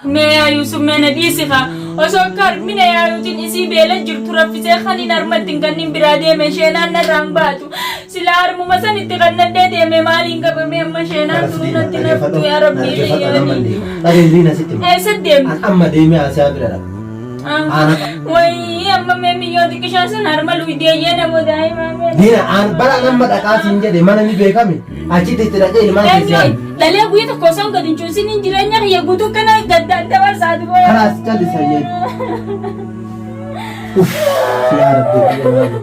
Mee yaa Yuusuf mee na dhiisi kaa. Osoo akka harmina yaayuutiin isii beela jirtu raffisee kan hin harmatti hin kannin biraa deeme sheenaan narraa hin baatu. Silaa harmuma san itti kannadhee deeme maaliin qabame amma sheenaan Kanas tunu diina natti naftu dhageeffadhu yaa na rabbii dhageeffadhu an amma hin kiyyaanii. deema. Dhageen diina sitti hima. Eessa deemta? An amma deemee Asiyaa bira dhaqa. Aana Wayii amma mee miyyoo xiqqishaa sun harma luudeeyyee nama daa'imaa mee. Diina aan bara an amma dhaqaa siin jedhe mana ni beekame achitti itti dhaqee ilmaan kee si Eenyu dhalee guyya tokko osoo hin gadi hin cuusin hin jireenya kiyya guutuu kana gaddaan dabarsaa duboo. Kalaas callisa jee. Uff yaa rabbi kiyya maali.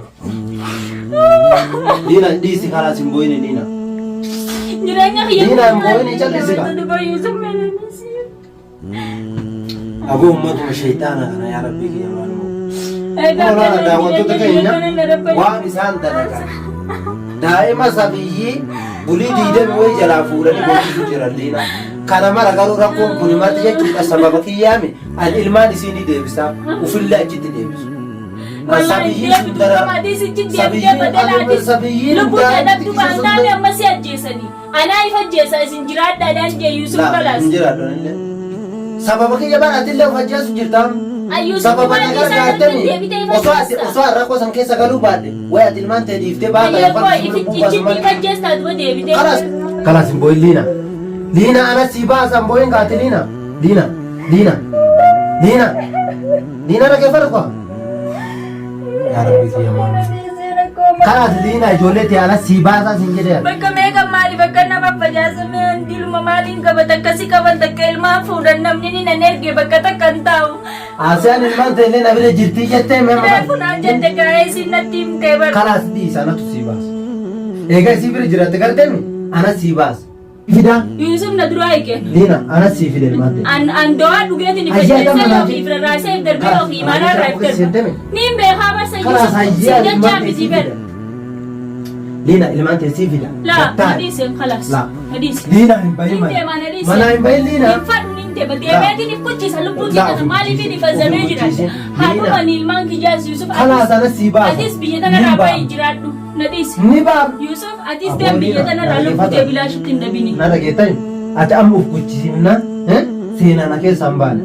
Diina dhiisi kalaas hin boo'ini Diina. Jireenya kiyya Diina hin boo'ini callisi kaa. Duboo Yuusuf mee Aboo ummatuma shayxaana kana yaa rabbii kiyya maaluma. Olaana daawwattoota keenya waan isaan dalagan daa'ima sabiyyii bulii diidami wayi jalaa fuudhanii boosisu jiran liina. Kana mara garuu rakkoon kun marti jechuudha sababa kiyyaami an ilmaan isii ni deebisa ufillee achitti deebisu. Wallahi deebitu qaba atis ichi deebitee badala atis Sabiyyiin lubbuu tee daa'imti dhabdu isa sun baantaami amma si ajjeesanii. Anaa if ajjeesa isin jiraadhaadhaan jee Yuusuf Laa, kalaas. hin jiraadhu anillee. Sababa kiyya bara atillee of ajjeesu jirtaam. Ayyuu Sababa sitti na maal isaa gargaartani deebitee if osoo ati ajjeesta? osoo an rakkoo san keessa galuu baadhe wayi ati ilmaan tee dhiiftee baata Ayyoo yookaan koo isin lubbuu baasu ichitti if malee. ajjeestaa duba deebitee. Kalaas kalaas hin boo'in Liina. Liina ana sii baasa hin boo'in kaati Liina. Liina Liina Liina Liina dhaggeeffadhu koo. Yaa Rabbi kiyya maal. Kalaas Liina ijoollee tee ala sii baasaa siin jedhee. Bakka meeqa maali bakka nama facaasame handiluma maaliin qaba takka si qaban takka ilmaan fuudhan namni ni nan erge bakka takka hin taa'u. Asiyaan ilmaan tee illee na bira jirtii jettee mee maqaa. Reefu naan jette gaa'ee isin natti himtee bara. Kalaas dhiisa anatu sii baasa. Egaa isii bira jiraatte garteemi ana sii baasa. Fidaa. Yuusuf na duraa hiike. Liina ana sii fide ilmaan tee. An an dawaa dhugeetiin if Ayyaa ajjeesee gama ofii laafii. if rarraasee if darbee Kalaas ofii imaanaa irraa if darba. seenteme. Niin beekaa barsa Kalaas Yuusuf ayyaa sin ilmaan jechaa tee miti sii ber. fida. Liina ilmaan tee sii fida. Laa Gattaa. hadiise kalaas Laa. hadiise. Liina hin bahin Nin mana. deema na dhiise. Mana hin bahin Liina. Hin fadhu nin deema. Deemeetiin if kuchisa lubbuu Laa, tiyya of hin maaliif hin kuchiisin. ifazamee Of hin jiraadha. kuchiisin. Haa Liina. dhumani ilmaan kiyyaas Yuusuf Kalaas ana sii baasa. atis biyya Nin tanarraa ba'a. bahi jiraadhu na dhiisi. Ni ba'a. Yuusuf atis Aboo deem biyya Liina, tanarraa na lubbuu tee dhaggeeffadhu. bilaashitti hin dhabini. Na dhageettani? Ati amma of guchisiifnaan seenaa na keessaa hin baane.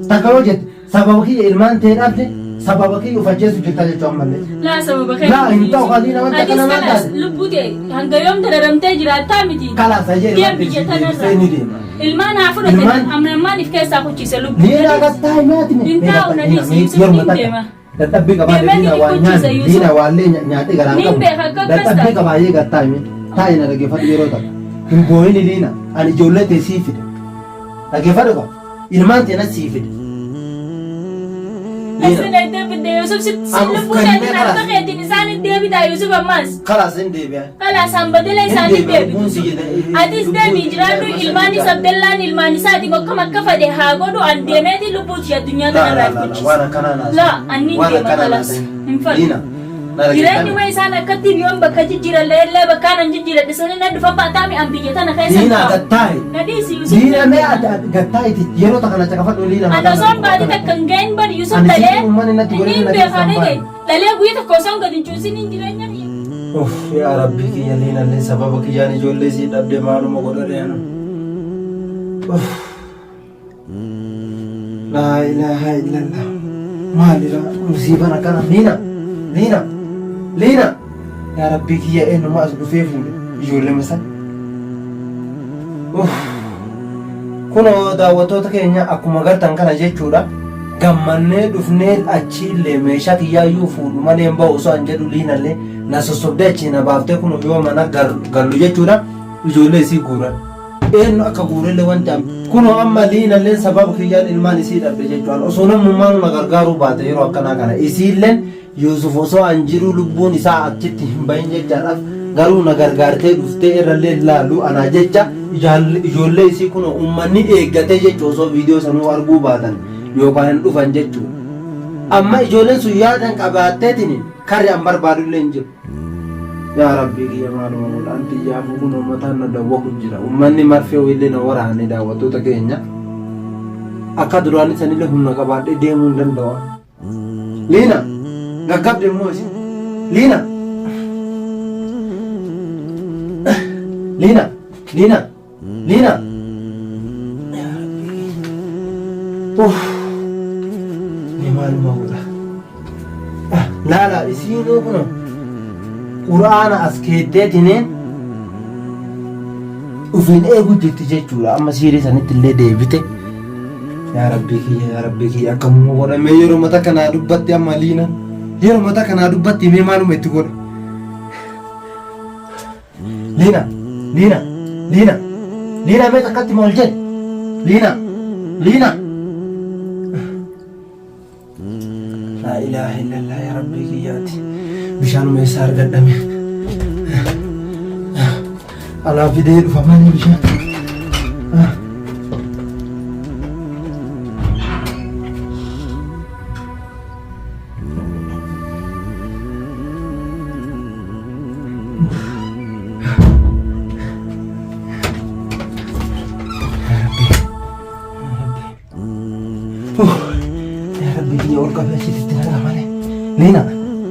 Takka yoo jette sababa kiyya ilmaan tee dhabde sababa kiyya of ajjeesu jirta jechuu ammallee. Laa sababa kee. Laa hin ta'u kalii namatti Atis akka namaa kalaas taate. lubbuu tee hanga yoom dararamtee jiraattaa miti. Kalaas ayyee ilmaan Deem tee biyya si tanarraa. deebisee ni deema. Ilmaan haa fudhatan Ilmaan- amnammaan if keessaa kuchise lubbuu. Liina gattaa nyaati mee. Hin taa'u na dhiisi Yuusuf niin deema. Dadhabbii qabaa Deemee liina waa kuchise nyaanne Yuusuf. liina waallee nyaatee garaan Niin qabu. beeka akka akkas Dadhabbii taate. qabaa ayyee gattaa himi. Taa'i na dhaggeeffadhu yeroo takka. Hin boo'ini liina ani ijoollee tee sii fida. Dhaggeeffadhu qaba. Ilmaan tee na sii fida. Liina. Isin itti fidde Yusuf si si An of lubbuu kennee keetiin harka kalaas. keetiin isaan hin deebitaa Yusuf ammaas. Kalaas hin deebi'a. Kalaas an badala Hin isaan hin deebi'a. Lubbuun deebitu. si jedhe. Atis deemii jiraadhu ilmaan isa Abdallaan ilmaan isaati bakkam akka fedhe haa godhu an deemeetiin lubbuu tiyya addunyaa Laa tanarraa laa laa if laa waan akkanaa naasa'in. Laa anni Waan deema akkanaa kalaas naasa'in. hin fadhu. Liina. Na Jireenyuma dhaggeeffadhu. isaan akkatti yoon bakka jijjiiran illee bakkaan an jijjiiradhe sanii na dhufan baataami an biyya tana keessa hin Liina taa'u. gattaa'i. Na dhiisi Yusuf. Liina mee ati ati gattaa'iiti yeroo takka na caqafadhu liina An mataa osoon na baatii takka hin gahin bari Yusuf Ani dhalee sitti uummanni natti godhee niin na beekaa keessaan dhagaye. baane. Dhalee guyya tokko osoon gadi hin cuusin hin jireenya kiyya. Uff yaa rabbii kiyya liinallee sababa kiyyaan ijoollee sii dhabde maaluma godhadhe anu. Uff. Laa ilaaha illallah. Maalira musiibaan akkana liina liina liina yaa rabbii kiyya eenyuma as dhufee fuudhe ijoollee masan. Uff. Kunoo daawwattoota keenya akkuma gartan kana jechuudha. Gammannee dhufnee achiillee meeshaa kiyyaayyuu fuudhu malee hin bahu osoo an jedhu liinallee na sossobdee achii na baaftee kunoo yoo mana gallu jechuudha ijoollee isii guuran. Eenyu akka guurellee wanti an kunoo amma liinalleen sababa kiyyaan ilmaan isii dhabde jechuudha. Osoo namummaan na gargaaruu baate yeroo akkanaa kana isiilleen Yuusuf osoo an jiruu lubbuun isaa achitti hin bahin jechaadhaaf garuu na gargaartee dhuftee irrallee hin laalu anaa jecha ijoollee isii kunoo ummanni eeggatee jechu osoo viidiyoo sanuu arguu baatan yookaan hin dhufan jechuu amma ijoolleen sun yaadan qabaatteetiin karri an barbaadullee hin jiru. Yaa Rabbii kiyya maaluma godha anti iyyaafuu kun uummataan na dawwaku jira ummanni marfee wayiillee na waraane daawwattoota keenya akka duraanii sanillee humna qabaadhee deemuu hin danda'u. Liina gaggabde immoo isin. Liina. Liina. Liina. Liina. Uff. Mee maaluma godha? Ah, Laala isiinuu kun quraana as keetteetiniin ufiin eegu jirti jechuudha. Amma siirii sanitti illee deebite. Yaa Rabbii kiyya yaa Rabbii kiyya akkamuma godha mee yeroo mata kanaa dubbatti amma liina yeroo mata kanaa dubbatti mee maaluma itti godha. Liina Liina Liina Liina mee takkatti maal jedhe Liina Liina. Laa ilaaha illallah yaa Rabbii kiyyaati. Bishaanuma eessaa argadhame. Alaa fidee dhufa malee bishaan. Yaa Rabbi. Yaa Rabbi. Yaa Rabbi kiyya ol qabee achitti nagaa malee. Liina!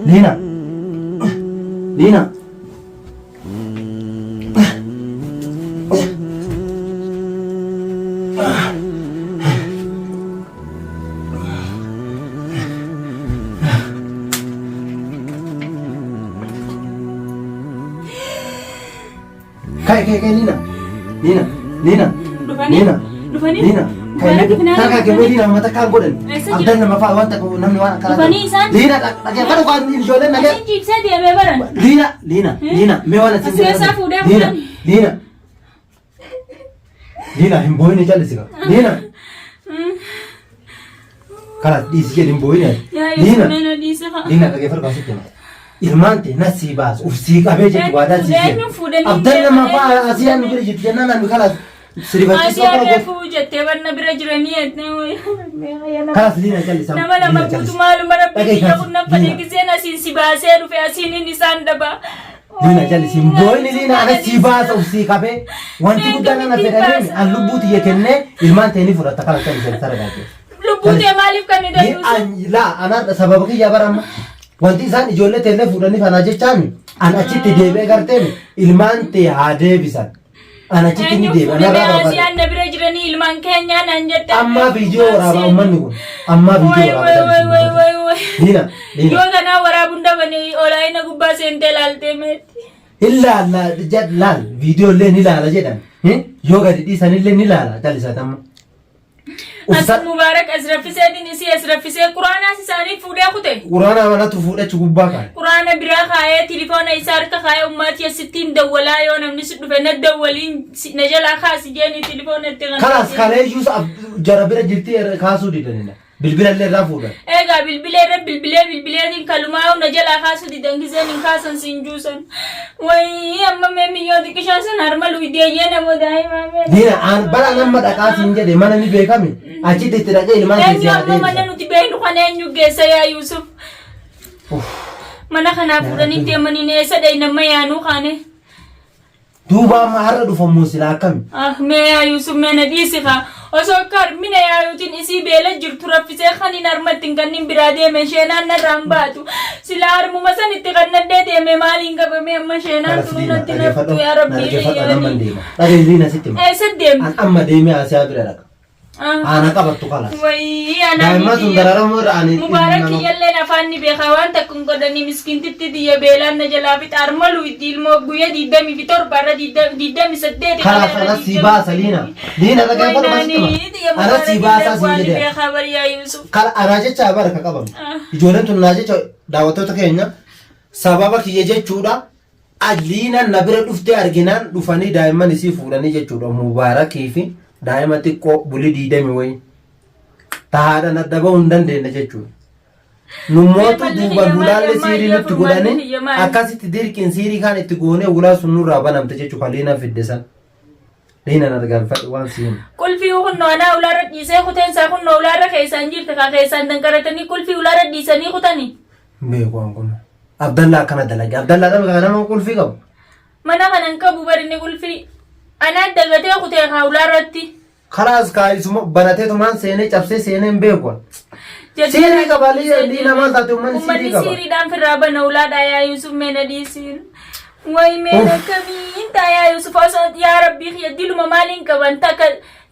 Liina! Liina! Kai kai kai Lina. Lina. Lina. Dhufanii? Lina. Dhufanii? Lina. Kai Mubarak finaan takka dhufanii? kee Lina mata kaan godhan. Eessa jiru? Abdan nama fa'a waan takka namni waan akkana. Dhufanii isaan? Lina dhaggeeffadhu waan ijoolleen nagee. Asiin ciibsee deemee baran. Lina Lina Lina mee waan As keessaa fuudhee Lina fuudhan. Lina Lina hin boo'in callisi qaba. Lina kalas dhiisi jedhi hin boo'in. Yaa Lina Yesuus mee na dhiisi haa. Lina dhaggeeffadhu kan sitti hima. Ilmaan tee na sii baasu uf sii qabee jettu waadaa sii Eenyu seenu. fuudhanii Abdan nama deeman, fa'a eenyu asii anu bira jirti jennaan ani kalas sirifachiisuu Asii akka godhu. reefuu jettee barna bira jiranii jettee. Kalas Lina callisa. Nama lama Lina guutuu maaluma rabbi Dhaga'i kiyya kaasi. kun naffatee Lina. giseen asiin si baasee dhufe asiin inni isaan daba. Lina callisi. Hin boo'in Lina ana sii baasa uf sii qabee. Wanti guddaan ana fedhanii an lubbuu tiyya kennee ilmaan tee ni fudhatta kalas callisa sarara. Lubbuu tee maaliif kan ni danda'u? Laa anaan sababa kiyya bara amma. Wanti isaan ijoollee teellee fuudhanii fanaa jechaan an achitti deebi'ee garteen ilmaan tee haa deebisan. An achitti ni Eenyu deebi'a. fuudhanii Narraa asii barbaade. anna bira jiranii ilmaan keenyaa naan jette. Ammaa viidiyoo waraabaa uummanni kun. Ammaa viidiyoo Way way way way waraabaa. way way. Liina Liina. Yoo kanaa waraabuun dhabanii olaayina gubbaa seentee laaltee meetti. Ilaala laal viidiyoo illee ni ilaala jedhan. Yoo gadi dhiisan illee ni ilaala callisaa amma. As Uffata Mubaarak as raffiseetiin isii as raffisee quraanaas isaanii fuudhee kute. Quraana manatu fuudhachi gubbaa kaa'e. Quraana biraa kaa'ee tilifoona isaa harka kaa'ee ummaatii asittiin dawwalaa yoo namni si dhufe na dawwaliin na jalaa kaasi jeeni tilifoona itti kan. Kalaas kaleeyyuu jara bira jirti kaasuu didanina. Bilbila illee irraa fuudhan. Egaa bilbilee irra bilbilee bilbileetiin kalumaa na jalaa kaasuu didan giseen hin kaasan siin juusan. Wayii amma mee miyyoo xiqqishaa san harma luudeeyyee nama daa'imaa mee. Diina aan bara nama dhaqaa siin jedhe mana ni beekame achitti itti dhaqee ilmaan Eenyu keessi haa amma mana deebisan. nuti beeknu kana eenyu geessa yaa Yuusuf? Mana kanaa fuudhanii deemanii eessa dhayna amma yaanuu kaane? Duuba amma har'a dhufamu silaa akkami? Ah, mee yaa Yuusuf mee na dhiisi kaa. Osoo akka harmina yaayuutiin isii beela jirtu raffisee kan hin harmatti hin kannin biraa deeme sheenaan narraa hin baatu. Silaa harmuma san itti kannadhee deeme maaliin qabame amma sheenaan Kanas tunuu liina natti naftu dhaggeeffadhu yaa na rabbii dhaggeeffadhu an amma hin kiyyaanii. deema. Dhagee liina sitti hima. Eessa deemta? An amma deemee asiyaa bira dhaqa. Ah. Haana qabattu kalas. Wayii anaa Daa'imman sun miti. dararamuu irra ani Mubaarak nama- kiyyalleen afaan ni beekaa waan takka hin godhanii miskiintitti tiyya beelaan na jalaa fixa armalu itti ilmoo guyya 27 irra 28 Kalaas anas sii baasa liina. Liina dhaggeeffadhu kan sitti hima. Anas sii baasaa siin jedhee. beekaa bariyaa Yuusuf. Kala anaa jecha bara ka qabamte. Ijoolleen tun naa jecha daawwattoota keenya sababa kiyya jechuudha. Liinaan na bira dhuftee arginaan dhufanii daa'imman isii fuudhanii jechuudha. Mubaarakii fi daa'ima xiqqoo bulii diidami wayii. Tahaadhaan adda bahuu hin dandeenye jechuudha. Nummootu Malli duuba kiyya maali hulaalle amma siirii ayyaa nutti furmaanni godhanii kiyya maali? akkasitti dirqiin siirii kaan itti goonee hulaa sun nurraa banamte jechuudha. Liinaan fidde san. Liinaan argaanfadhu waan si himu. Qulfii kunnoo anaa ulaarra dhiisee kuteen isaa kunnoo ulaarra keessaan jirti kaa keessaan danqaratanii qulfii ulaarra dhiisanii kutanii. Hin beeku waan kun. Abdallaa akkana dalage. Abdallaa dhama kana nama qulfii qabu. Mana kana hin qabu bari inni qulfii. Anaa dagatee kutee kaa ulaarratti. Kalaas kaa isuma barateetumaan seenee cabsee seenee hin beeku. Siirii qaba liina maal taate uummanni siirii Uummanni qaba. siiriidhaan firraa bana ulaadhaa yaa Yuusuf mee na dhiisiin. Way mee Uff. akkamiin taa yaa Yuusuf osoo yaa Rabbii kiyya diluma maaliin qaban takka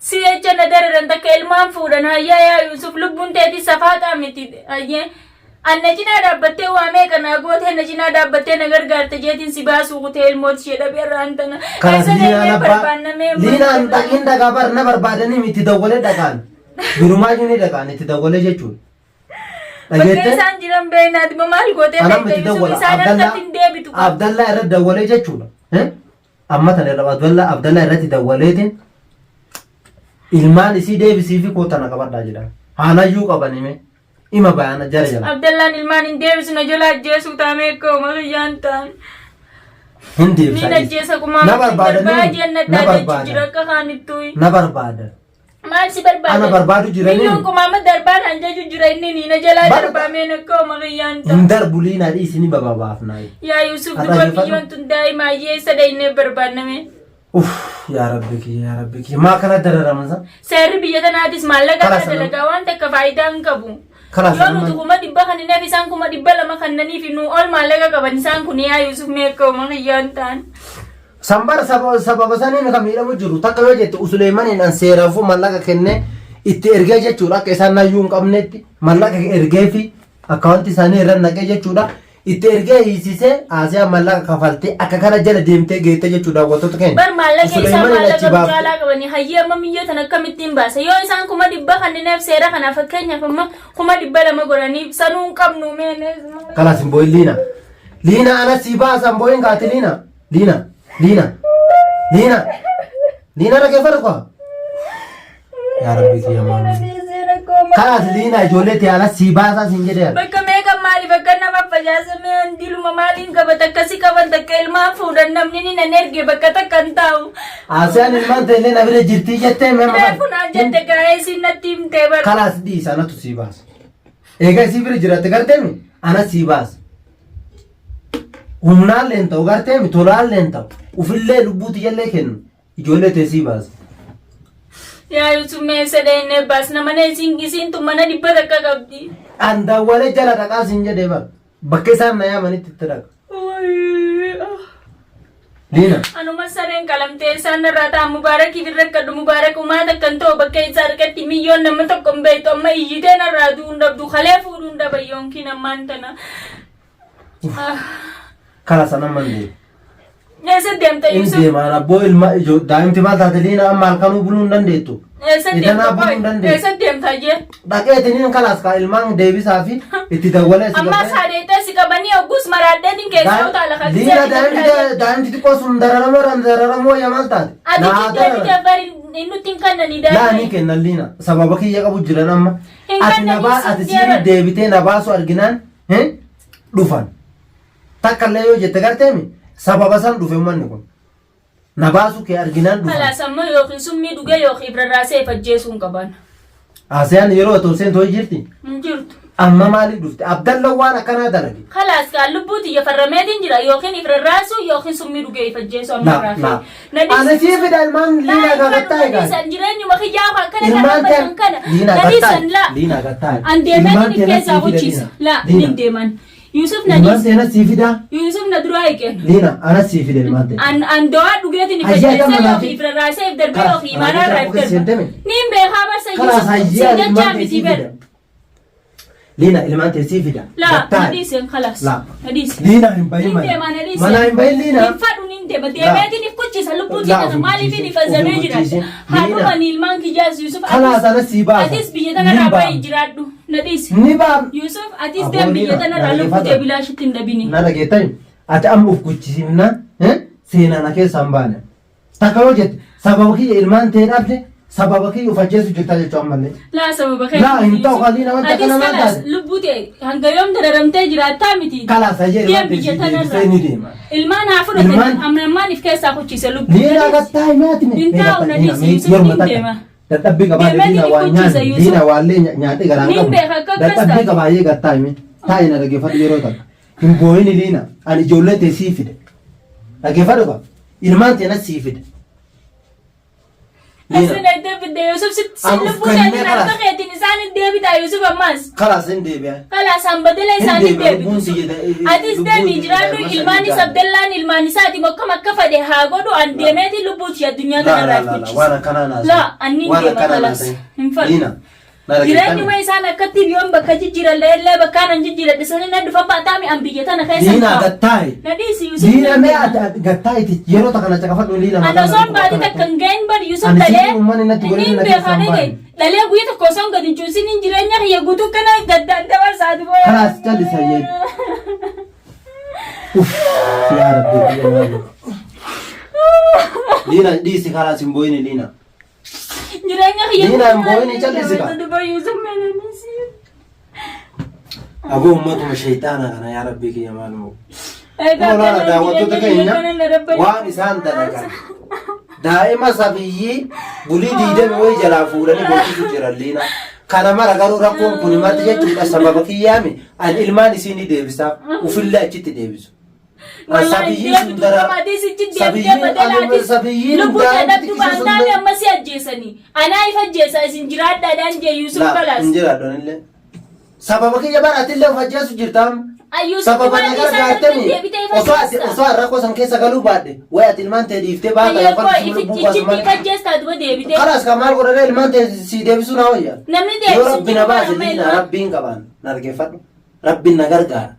Si jecha na dararan takka ilmaan fuudhan hayyaa yaa Yuusuf lubbuun teetii safaaxaa miti hayyee. An na cinaa dhaabbattee waa meeqa naa gootee na cinaa dhaabbattee na gargaarte jeetiin si baasuu kutee ilmooti ishee dhabee irraan tana. Kanas Eessa liinaan deemee abbaa barbaannamee liinaan dhaqin dhagaa bar na barbaadanii miti dawwalee dhaqaan. Birumaayyuu ni dhaqaan itti dawwalee jechuudha. Bakka Dhageettee isaan jiran beeknaati maal gootee anam beekta itti Yuusuf dawwala. isaan Abdallaa harkatti hin deebitu. Abdallaa irra dawwalee jechuudha. Eh? Amma tana irra Abdallaa Abdallaa irratti dawwaleetiin ilmaan isii deebisii fi koo tana qabadhaa jedhan. Haanayyuu qaban hime. Ima bayana jara jala. Abdallaan ilmaan hin deebisu na jala ajjeesuu taamee akka uma kiyyaan ta'an. Hin deebisa. Niin ajjeesa kumaa Na barbaadan darbaa na jennadhaa jechu barbaadan. jira akka kaanittuu. Na barbaadan. Maal si barbaada? Ana barbaadu jiranii. Biyyoon kumaama darbaa naan jechu jira inni niin na jalaa Bar- darbaa meen akka uma kiyyaan ta'an. Hin darbu liinaa dhiisi ni bababaafnaa. Yaa Yuusuf Har'a duba ajjeefadhu. biyyoon tun daa'ima ayyee isa dhaynee barbaanname. Uff yaa rabbi kiyya yaa rabbi kiyya maa kana dararaman sa? Seerri biyya tanaatis maallaqa Karaa irra sana- dalagaa waan takka faayidaa hin qabu. Karaa Yoo sana nuti maal- 400,000 kannineef isaan 200,000 kannaniif nu ol maallaqa qaban isaan kun yaa Yuusuf mee akka uma kiyyaan ta'an. Sanbara sababa saniin kan miidhamu jiru takka yoo jette Usuleemaniin an seeraafuu mallaqa kennee itti ergee jechuudha akka isaan nayyuu hin qabnetti mallaqa ergee fi akkaawwanti isaanii irra naqee jechuudha itti ergee hiisisee Asiyaa mallaqa kafaltee akka kana jala deemtee geette jechuudha daawwattoota keenya. Bar maallaqa isaan Usuleemaniin achi maallaqa baafte. caalaa qabanii hayyee amma miyyoo tan akkamittiin baasa yoo isaan 400,000 kannineef seera kana fakkeenyaaf amma 200,000 godhanii sanuu hin qabnu mee. Kalaas hin boo'in Liina. Liina ana sii baasa hin boo'in kaati Liina. Liina. Liina. Liina. Liina dhaggeeffadhu koo. Yaa Rabbi kiyya maal. Kalaas Liina ijoollee tee ala sii baasaa siin jedhee. Bakka meeqa maaliif akka nama facaasame handiluma maaliin qaba takka si qaban takka ilmaan fuudhan namni ni nan erge bakka takka hin taa'u. Asiyaan ilmaan teellee na bira jirtii jettee mee Reefu naan jette gaa'ee siin natti himtee bara. Kalaas dhiisa anatu sii baasa. Egaa isii bira jiraatte garteemi ana sii baasa. Humnaallee hin ta'u garteemi tolaallee hin ta'u ufillee lubbuu tiyyallee kennu ijoollee tee sii baasa. Yaa Yusuf mee isa dheenyee baasna mana isiin isiin tun mana 100 qabdi. An dawwalee jala dhaqaa siin jedhee bara bakka isaan na yaamanitti itti dhaqa. Liina. Anuma sareen qalamtee isaan narraa ta'a Mubaarakiif irra kadhu Mubaarak umaa takka hin ta'u bakka isaa harkatti miyyoon nama tokko hin beektu amma iyyitee narraa du'uu hin dhabdu kalee fuudhuu hin dhaba yoonkiin ammaan tana. Kala sana man deema. Eessa deemta Hin Yusuf? deemaan abboo ilma ijoo daa'imti maal taate liina amma halkanuu buluu hin dandeettu. Eessa deemta Idanaa buluu boy? hin dandeettu. Eessa deemta jee? Dhaqeetiniin kalaas kaa ilmaan deebisaa fi itti dawwalee si Amma gabee. saadeexee si qabanii hogguus maraadheetiin keessaa utaala kan Liina daa'imti daa'imti xiqqoo sun dararamoo irraan dararamoo yaa maal taate? Ati Naa haa deebitee dararan. bari nutti hin kannanii Laa ni daa'imni. kennan liina sababa kiyya qabu jiran amma. Hin Ati na kannanii baa si ati deeman. siiri deebitee na baasu arginaan eh, dhufan. Takka illee yoo jette garteemi sababa san dhufe uummanni kun. Na baasuu kee arginaan dhufan. Kalaas amma yookiin summii dhugee yookiin rarraasee if ajjeesuu hin qaban. Asiyaan yeroo otoo seentu hojii jirti. Hin jirtu. Amma maaliif dhufte? Abdallan waan akkanaa dalage. Kalaas kaan lubbuu tiyya farrameetiin jira yookiin if rarraasuu yookiin summii dhugee if ajjeesuu amma La irraa la. fi. Na Ana sii fida ilmaan liinaa gaafattaa egaa. Nadiisan jireenyuma kiyyaa akkana kana Ilmaan batan tee kana. liinaa Nadiisan gattaa. la. Liinaa gattaa. An deemee Ilmaan ni tee na keessaa sii fida gochiisa. liina. La Liina. nin deeman. Yusuf Ilmaan nadiis. tee na sii fida. Yusuf na duraa hiqeen. Liina ana sii fida ilmaan tee. An an dawaa dhugeetiin if Hayyaa ajjeesee gama yookiin laafii. if rarraasee if darbee Kalas, yookiin imaanaa irraa if raajii darba. seenteme. Niin beekaa barsa Kalaas Yusuf hayyaa si ilmaan jechaa tee miti sii ber. fida. Liina ilmaan tee sii fida. La Gattaa. nadiisen kalas. La. Nadiise. Liina hin bahin Nin mana. deema nadiise. Mana hin bahin liina. Hin fadhu nin deema. Deemeetiin if kuchisa lubbuu La, tiyya of hin maaliif kuchiisin, if azabee of hin jiraadha. kuchiisin. Haadhuma Liina. ilmaan kiyyaas Yusuf Kalaas ana sii baasa. atis biyya Nin tanarraa ba'a. bahi jiraadhu. Nadiise. Ni ba'a. Yusuf atis Aboo deem biyya Liina, tanarraa na lubbuu tee dhaggeeffadhu. bilaashitti hin dhabini. Na dhageettani ati amma of guchisiifnaan seenaa na keessaa hin baane. Takka yoo jette sababa kiyya ilmaan tee dhabde sababa kiyya of ajjeesu jirta jechuu ammallee. Laa sababa kee. Laa hin ta'u qalii nama Atis takka namaa kalaas taate. lubbuu tee hanga yoom dararamtee jiraattaa miti. Kalaas hayyee Deem ilmaan tee biyya sii tanarraa. deebisee ni deema. Ilmaan haa fudhatan Ilmaan- amma ammaan if keessaa kuchise lubbuu. Liina gattaa himaati mee. Hin taa'u na dhiisi, Yusuf nin deema. Dadhabbii qabaa Deemee liina ni waa kuchisa, nyaanne Yusuf. liina waallee nyaadhee garaan Nin qabu. beeka akka akkas Dadhabbii taate. qabaa hayyee gattaa hime. Taa'i na dhaggeeffadhu yeroo takka. Hin boo'ini liina ani ijoollee tee sii fide. Dhaggeeffadhu qaba. Ilmaan tee na sii fide. Liina. Isin edda fidde Yusuf si An of lubbuu kennee teetiin harka kalaas. keetiin isaan hin deebitaa Yusuf. Yusuf ammaas. Kalaas hin deebi'a. Kalaas an badala Hin isaanii deebi'a, lubbuun deebitu. tiyya da- Atis lubbuun deebii tiyya jiraadhu daa'ima ilmaan sadii isa Abdallaan ilmaan isaati mokkam akka fedhe haa godhu an deemeeti lubbuu tiyya addunyaa Laa kanarraa laa laa laa kuchisa. waan akkanaa naasa'e. Laa annin Waan deema akkanaa kalaas. naasa'e. Hin fedhu. Liina na dhageettami? Jireenyuma isaan akkatti yoon bakka jijjiiran illee bakkaan an jijjiiradhe sanii na dhufan baataami an biyya tana keessa hin Liina taa'u. gattaa'i. Na dhiisi Yusuf. Liina mee ati ati gattaa'iiti yeroo takka na caqafadhu Liina Ana mataa na osoo dhukkuba baatii akkana takka hin gahin bar Yusuf Ani dhalee siin uummanni natti godhee inni na beekaa keessaan dhagaye. baane. Dhalee guyya tokko osoo hin gadi hin cuusin hin jireenya kiyya guutuu kana gaddaan dabarsaati booya. Kalaas callisa yee. Uff yaa rabbi biyya maali. Liina dhiisi kalaas hin boo'ini Liina. Jireenya kiyya Liina hin boo'ini callisi kaa. Duba Yusuf meelanisi. Aboo ummatuma shayxaana kana yaa rabbii kiyya maaluma. Egaa Kun olaanaa kana daawwattoota jireenya keenya kana na rabba waan isaan dalagan. Daa'ima sabiyyii bulii diidami wayii jalaa fuudhanii boqochiisu jiran liina. Kana mara garuu rakkoon kun marti jechuudha sababa kiyyaami ani ilmaan isii ni deebisaaf ufillee achitti deebisu. Wallahi Sabiyyiin sun deebitu dara nama atis ichi deebitee sabiyyiin badala ani atis sabiyyiin lubbuu tee daa'imti dhabdu xiqqisha sun baantaami amma si ajjeesanii anaa if ajjeesa isin jiraadhaadhaan jee Yusuf laa kalaas. hin jiraadhu anillee. Sababa kiyya bara atillee of ajjeesu jirtaam. Ayyuu Sababa na sitti maal gargaartemi deebitee if osoo ati ajjeesta? osoo an rakkoo san keessa galuu baadhe wayi ati ilmaan tee dhiiftee baata Ayyoo yookaan koo isuma lubbuu ifitti baasu ichitti malee. if ajjeestaa duba deebitee. Kalaas kan maal godhadhee ilmaan tee si deebisuu naa wayya. Namni Yoo deebisu rabbi na jiru baase amma liina ilmaan. rabbiin qabaan na argeeffadhu. Rabbiin na gargaara.